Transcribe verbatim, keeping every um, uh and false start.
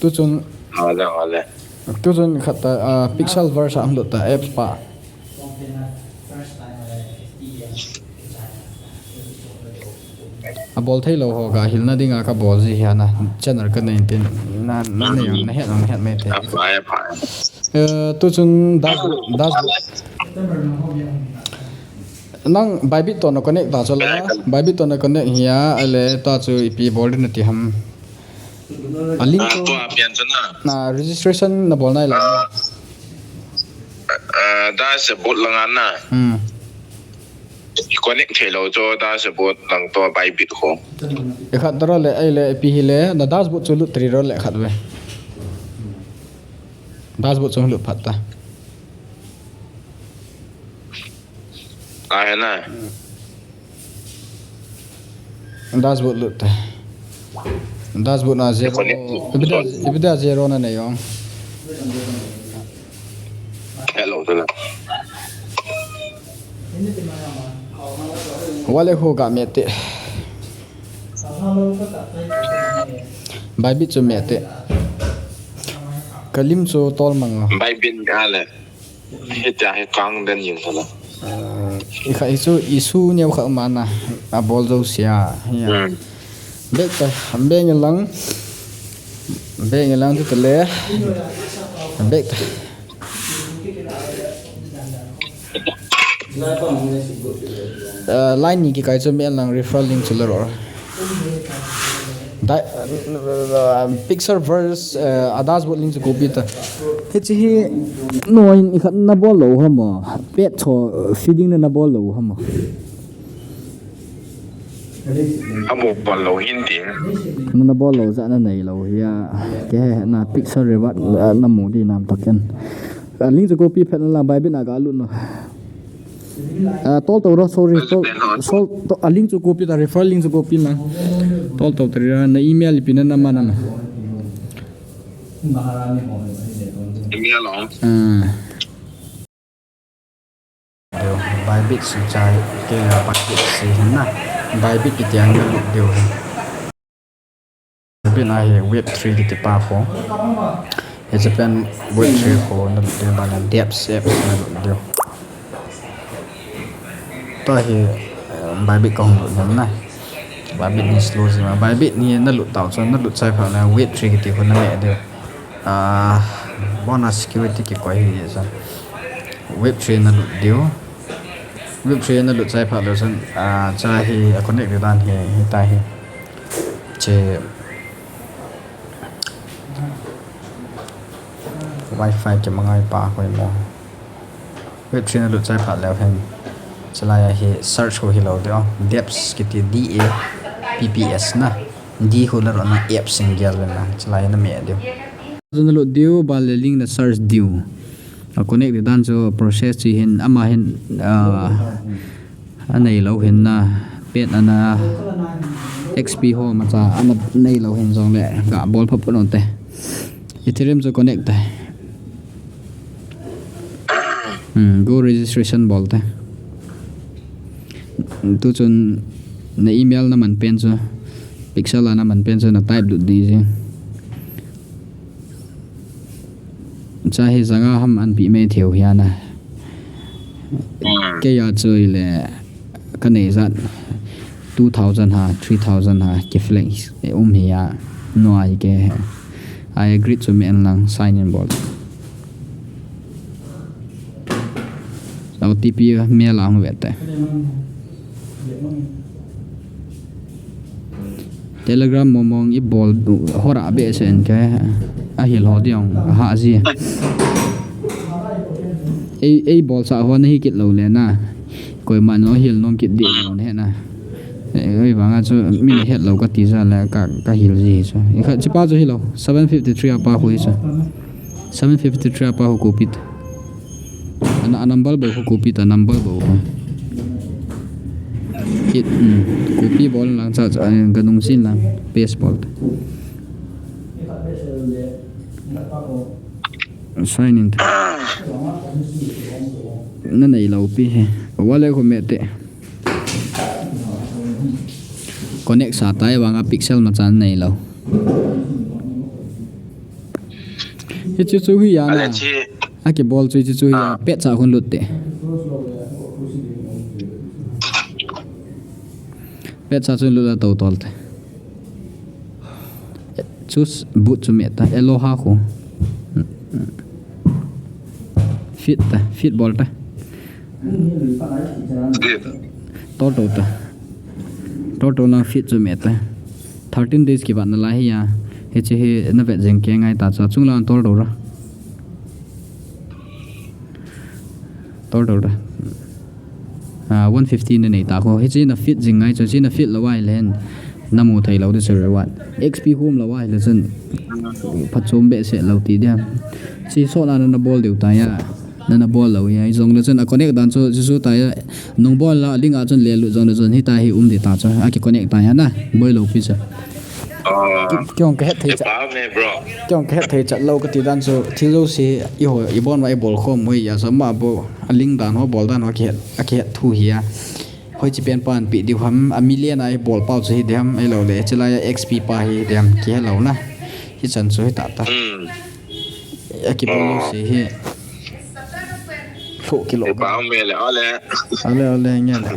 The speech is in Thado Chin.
Tuchun, Hale, hale. Tuchun khat ta, ah, Pixelverse a hung lut ta, apps pa. Abol thei lou ho ga hilna dinga kabol ji hi ana, channel ka nei tin, na, na nei ang, na het ang, het mai te. Aphai, aphai. Eh, tuchun dash-, dashboard. Nang Bybit toh na connect ta chu la, Bybit toh na connect hi a, ale ta chu ipi bol din nati ham. A link Ah, chu tua pian chu na. Na registration na bol nai la. Ah, ah, dashboard langa na. Hmm. Connect thei lou chu dashboard lang tua Bybit ho. E khat daro le, ai le, ipi hi le, na dashboard chu lut tri ro le khat ve. Dashboard chu lut phat ta. Ahe na. Dashboard lut ta. Dashboard na zero. Connect. Ibida, ibida zero na nei ong. Hello, hello. Wallet ho ga me te. Bybit chu me te. Ka lim chu tol mang lo. Bybit a le. Hitia hi kang den yin hala. Ah, i kha i chu issue neo kha ma na, abol jo sia. Ya. Hmm. Bek ta, bek nge lang. Bek nge lang tu le. Bek ta. Ah, line ni kikai chu me lang referral link chu le ro. Dai, uh, Pixelverse, uh, a dashboard link chu copy ta. Hichi hi, no, in, i khat na bol lou ham o. Pet cho, uh, feeding na na bol lou ham o. Abol bol lou hin ti. Na na bol lou ja na nei lou hi a. Ke he na Pixel reward, uh, na mu di nam ta ken. A link chu copy phet na la Bybit na ga lut no. Ah, tol to ro, sorry, tol, sol, to, a link chu copy ta, referral link chu copy na. Tol to tari ra, na email ipi na na ma na na. Email o. Ah. Bybit si chai, ke Bybit si na. Bybit kiti ang na lut deu. Bybit a hi web three kiti pa kho. Hiche pen web three kho na lut deu, bana dApps apps na lut deu. Tua hi, eh, Bybit ka hung lut deu na. Bybit ni slow jing a. Bybit ni na lut tau chun, na lut chai phat le web three kiti kho na me deu. Ah, bonus security kikoi hi je chun. Web three na lut deu. Web three na lut chai phat le chun, ah, cha hi a connect di dan hi, hi ta hi. Che Wi-Fi kimangai pa koi mo. Web three na lut chai phat leu hen. Chulai a hi search ho hi lou deu. Dapps kiti D A P P S na. D ho la ro na apps in gel le na. Chulai na me deu. Chu na lut deu, ban le link na search deu. A connect di dan chu process chu hin ama hin, ah, a nei lou hin na, pet ana X P ho macha ana nei lou hin jong le ga bol phap pon te. Ethereum chu connect te. Hmm, go registration bol te. Tu chun na email na man pen chu, Pixel a na man pen chu na type lut di jing. Cha hi janga ham an pi mai theu hi ana. Hmm. Kei a chu ile ka nei jat two thousand ha, three thousand ha, ki flex e um hi a, no ai ke. I agree chu me en lang sign in bol. O T P me lang ve te. Telegram mong mong i bol hora be sen ke a hil ho diong ha ji. Ei, ei bol sa ho na hi kit lou le na. Koima no hil nom kit di lou ne na. Ei, ei vanga chu mi na het lou ka ti ja le ka, ka hil ji chu. I kha chi pa chu hi lou. Seven fifty three a pa hu hi chu. Seven fifty three a pa hu copy ta. Ana, a number bou hu copy ta, number bou hu. Kit, um, copy bol lang cha, cha, eh, ganung sin lang, paste bol ta. Sign in ta. Na nei lou pi he. Wallet khu me te. Connect sa tai vanga Pixel ma chan nei lou. Hichu chu hi ya na. Akibol chu hichu chu hi ya. Pet cha khun lut te. Pet cha chun lut la to tol te. Choose boot chu me ta. Aloha khu. Fit ta. Fit bol ta. Tol to ta. Tol to na fit chu me ta. Thirteen days kibat na lai hi ya. Hiche hi na vet jeng kei ngai ta chu. Chung la tol to ra. Tol tol ta. Ah, one fifty na nei ta khu. Hiche na fit jing ngai chu. Hiche na fit lou a ahile hin na mu thei lou di chu reward. X P hum lou a ahile chun phatchom behseh lou ti dia. Hiche sot na na bol diu ta ya. Na na bol lou ya. Hijongle chun a connect dan chu chu chu ta ya. Nung bol la link a chun le lut jongle chun hita hi um di ta chu. Aki connect ta ya na. Boi lou pi chu. Kei jong ka het thei chat. Kei jong ka het thei chat lou kati dan chu thil jouse i ho i bon va i bol khom hoi ya sa ma bo a link dan ho bol dan ho ki het, a ki het thu hi a. Hoiche pen pan pi diu ham a million a i bol pau chu hi di ham ahilou le chilai a X P pa hi di ham ki helou na. Hichan chu hi ta ta. A ki bol jouse hi. Lhoh kilou. Ale ale nge le.